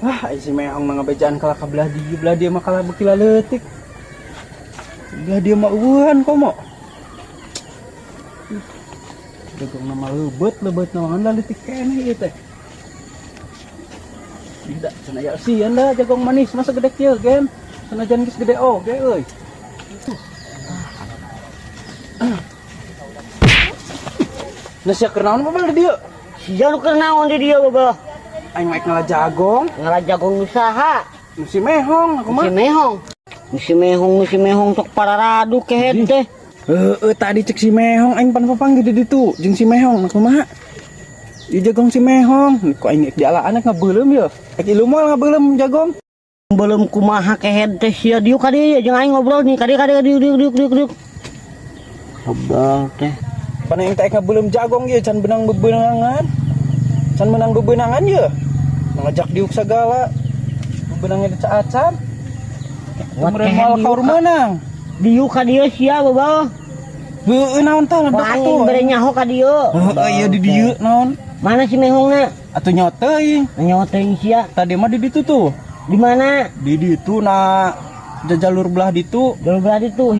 Wah, ai si Mehong mah ngabejaan kalah ka belah dieu, belah dieu mah kalah beuki leutik. Belah dieu mah eueuhan komo. Jagong nama leubet, leubet naon leutik keneh ieu teh. Tidak, cenah aya sieun dah jagong manis masa gede kieu gen. Sanajan geus gede oge euy. Nah, sia keur naon babal di dieu? Sia nu keur naon di dieu babal? Aing mah ngala jagong. Ngala jagong nu saha? Nu si Mehong aku mah. Si Mehong. Nu si Mehong, nu si Mehong sok pararadu kehed teh. Heeh, tadi cek si Mehong aing pan papanggih di ditu jeung si Mehong nah kumaha? Ieu jagong si Mehong, ku aing dialaan ngabeuleum ye. Ek ilu moal ngabeuleum jagong. Belum kumaha kehed teh sia diuk ka dieu jeung aing ngobrol nih ka dieu ka dieu diuk diuk diuk diuk diuk. Ngobrol teh. Pan aing teh ngabeuleum jagong ieu can benang bebenangan. Can menang bebenangan ye. Ngajak diuk sagala. Bebenangnya dicaacan. Meureun moal kaur meunang. Diuk ka dieu sia babal. Heueuh naon tah ledok atuh. Aing bere nyaho ka dieu. Heueuh ieu di dieu naon? Mana si Mehongna? Atuh nyaho teuing. Nyaho teuing sia. Tadi mah di ditu tuh. Di mana? Di ditu na jalur belah ditu. Jalur belah ditu.